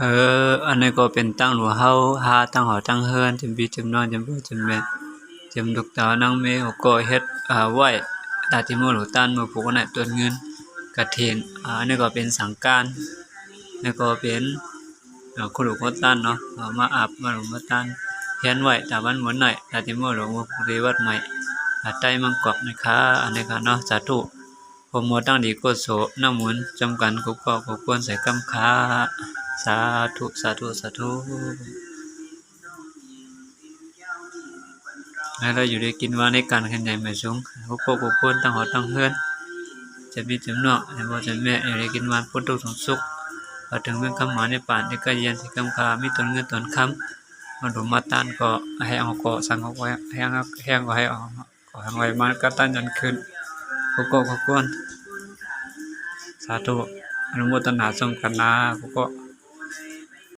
ເອີ ອັນນີ້ກໍເປັນຕັ້ງຫຼວງເຮົາ ຫາຕັ້ງຫໍຕັ້ງເຮືອນ ຈຳພີ່ຈຳນ້ອງ ຈຳພໍ່ຈຳແມ່ ຈຳລູກເຕົ້ານາງເມ ເຮົາກໍເຮັດ ອາ ໄວ້ ຕາທີ່ໝົດລູກຕານ ໝົດຜູກໄນ ຕົ້ນເງິນ ກະຖິນ ອາ ອັນນີ້ກໍເປັນສັງການ ແລ້ວກໍເປັນ ອາ ຄູຫຼວງພໍ່ຕານເນາະ ເອົາມາອາບມາຫຼວງພໍ່ຕານ ແທນໄວ້ຕາວັນໝົດໄນ ຕາທີ່ໝົດຫຼວງ ມາຜູກທີ່ວັດໃໝ່ ອາ ໃຕ້ມັງກອກນີ້ຄ່າ ອັນນີ້ຄ່າເນາະ ສາທຸ ຂໍໃຫ້ມີທັງດີກຸສົນ ນ້ຳມົນ ຈຳກັນ ກຸກກອກກຸກກວນ ໃສ່ກຳຄ່າ ສາທຸ ສາທຸ ສາທຸ ໃຫ້ລາວຢູ່ດີກິນຫວານ ໃນການເຄື່ອນໃຫຍ່ໃໝ່ສູງ ໃຫ້ຄົບຄົນຕັ້ງຫໍຕັ້ງເຮືອນ ຈຳພີ່ຈຳນ້ອງ ໃຫ້ພໍ່ຈຳແມ່ ຢູ່ດີກິນຫວານ ພົ້ນທຸກສອງສຸກ ເຂົ້າເຖິງເມືອງຄຳມານິບພານ ທີ່ກະຢ້ຽນທີ່ກຳຄ່າ ມີຕົ້ນເງິນຕົ້ນຄຳ ມາຫຼວງມາຕານ ກໍໃຫ້ເອົາເກາະສັງ ເອົາແຮງ ແຮງກໍໃຫ້ເອົາ ຂໍໃຫ້ໄຫວມາກະຕັນຍັນຂຶ້ນ ເຂົ້າກອກເຂົ້າກວນ ສາທຸ ອະນຸໂມທະນາສົມກັນນາ ເຂົ້າກອກ